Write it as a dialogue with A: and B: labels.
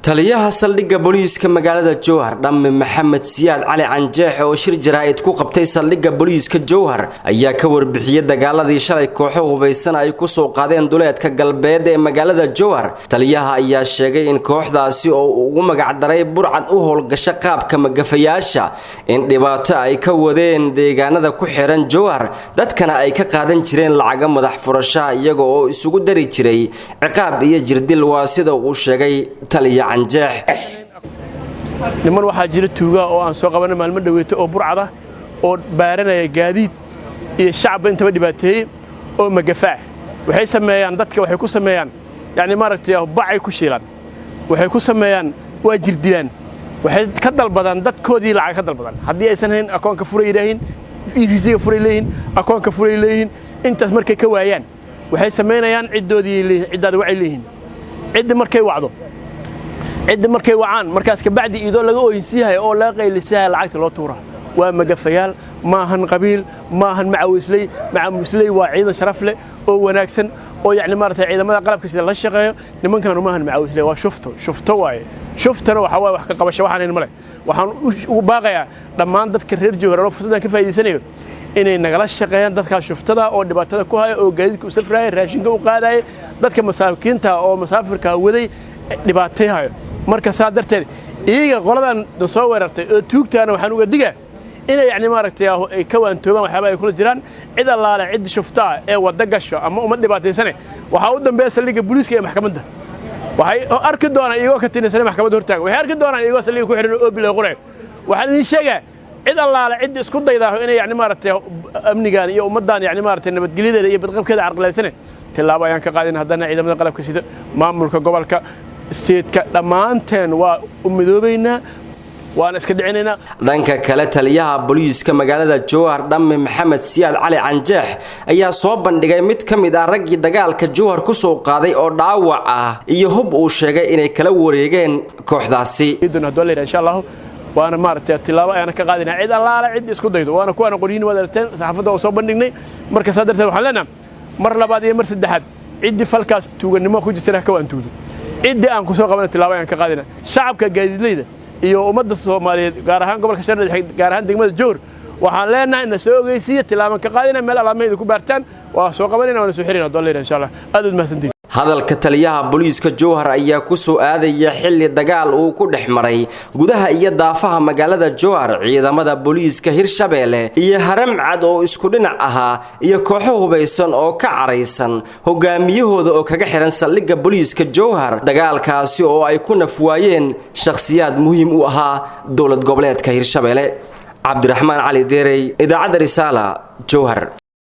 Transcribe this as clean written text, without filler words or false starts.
A: Taliyaha saldhigga booliiska magaalada Jowhar, Dhamme Maxamed Siyaad Cali Canjeex, oo shir jaraa'id ku qabtay saldhigga booliiska Jowhar, ayaa ka warbixiyey dagaaladii shalay kooxo hubaysan ay kusoo qaadeen duleedka galbeed ee magaalada Jowhar. Taliyaha ayaa sheegay in kooxdaasi oo ugu magacdaray burcad u howlgasha qaabka magafayaasha in dhibaato ay ka wadeen deegaanada ku xiran Jowhar, dadkana ay ka qaadan jireen lacaga madax furashaha, iyaga oo isugu dari jiray ciqaab iyo jirdil, waa sida uu sheegay taliya.
B: Niman waxaa jira tuugaa oo aan soo qabanay maalmo dhoweeto oo burcada oo baaranaya gaadiid iyo shacabba intaba dhibaateeyey oo magafaa. Waxay sameeyaan dadka, waxay ku sameeyaan yacni maaragtay bacay ku shiilaan, waxay ku sameeyaan waa jirdilaan, waxay ka dalbadaan dadkoodii lacag ka dalbadaan. Haddii aysan hayn, akoonka furay yidhaahiin, EVC-ga furay leeyihiin, akoonka furay leeyihiin. Intaas markay ka waayaan, waxay samaynayaan ciddoodii leeyihin, ciddaada wacay leeyihiin. Ciddi markay wacdo, cidda markay wacaan, markaas kabacdi idoo laga ooyinsiihayo oo laga qaylisiihayo lacagta loo tuura. Waa magafayaal, maahan qabiil, maahan macawisley. Macawisley waa ciidan sharaf leh oo wanaagsan oo yacni maaragtay ciidamada qalabka sida la shaqeeyo. Nimankanu maahan macawisley, waa shufto, shufto waaye. Shuftana waxaa waaye wax ka qabasho waxaan male. Waxaan ugu baaqayaa dhammaan dadka reer Jowhar oo fursaddan ka faa'iidaysanayo inay nagala shaqeeyaan dadkaas shuftada oo dhibaatada ku haya, oo gaadiidka u safraaya, raashinka u qaadaya, dadka masaakiinta oo masaafirka waday dhibaatayhayo. Marka saa darteed iyaga qoladan na soo weerartay oo tuugtaana waxaan uga digaa inay yacni maaragtay ay ka waantoobaan waxyaaba ay kula jiraan. Cid allaale cid shuftaa ee wadda gasho ama ummad dhibaataysane, waxaa u dambeeya saldhigga booliiska iyo maxkamadda. Waxay arki doonaan iyagoo ka tinaysan maxkamadda hortaaga, waxay arki doonaan iyagoo saldhigga ku xidhan oo bila qorayo. Waxaan idin sheegaa, cid allaale cid isku daydaaho inay yacni maaragtay amnigan iyo ummaddan yacni maaragtay nabadgelyadeeda iyo badqabkeeda carqalaysane, tillaabo ayaan ka qaadin. Haddana ciidamada qalabka sida, maamulka gobolka, state-ka, dhammaanteen waa u midoobaynaa, waana iska dhicinaynaa.
A: Dhanka kale, taliyaha booliiska magaalada Jowhar, Dhamme Maxamed Siyaad Cali Canjeex, ayaa soo bandhigay mid ka mid ah raggii dagaalka Jowhar kusoo qaaday oo dhaawac ah iyo hub uu sheegay inay kala wareegeen kooxdaasi.
B: Insha Allahu waana maaragtay tillaabo ayaana ka qaadinaa cid allaala cid isku daydo, waana kuwaana qoryihin waad aragteen saxaafadda oo soo bandhignay. Marka saa darteed waxaan leenahay mar labaad iyo mar saddexaad, ciddii falkaas tuugannimo ku jirtana ha ka waantuugdo, ciddii aan ku soo qabana tillaabo ayaan ka qaadinaa. Shacabka gaadiidleyda iyo ummadda Soomaaliyeed, gaar ahaan gobolka Shabeelle Dhexe, gaar ahaan degmada Jowhar, waxaan leenahay na soo ogeysiiya, tillaabaan ka qaadina. Meel alaamahayda ku baartaan, waa soo qabanayna, waana soo xirina dooleyna insha Allah. Aad uad mahadsantihin.
A: Hadalka taliyaha booliiska Jowhar ayaa ku soo aadaya xilli dagaal uu ku dhex maray gudaha iyo daafaha magaalada Jowhar ciidamada booliiska Hirshabeelle iyo Haramcad oo isku dhinac ahaa iyo kooxo hubaysan oo ka caraysan hogaamiyahooda oo kaga xihan saldhigga booliiska Jowhar, dagaalkaasi oo ay ku nafwaayeen shakhsiyaad muhiim u ahaa dowlad goboleedka Hirshabeelle. Cabdiraxmaan Cali Deerey, Idaacadda Risaala, Jowhar.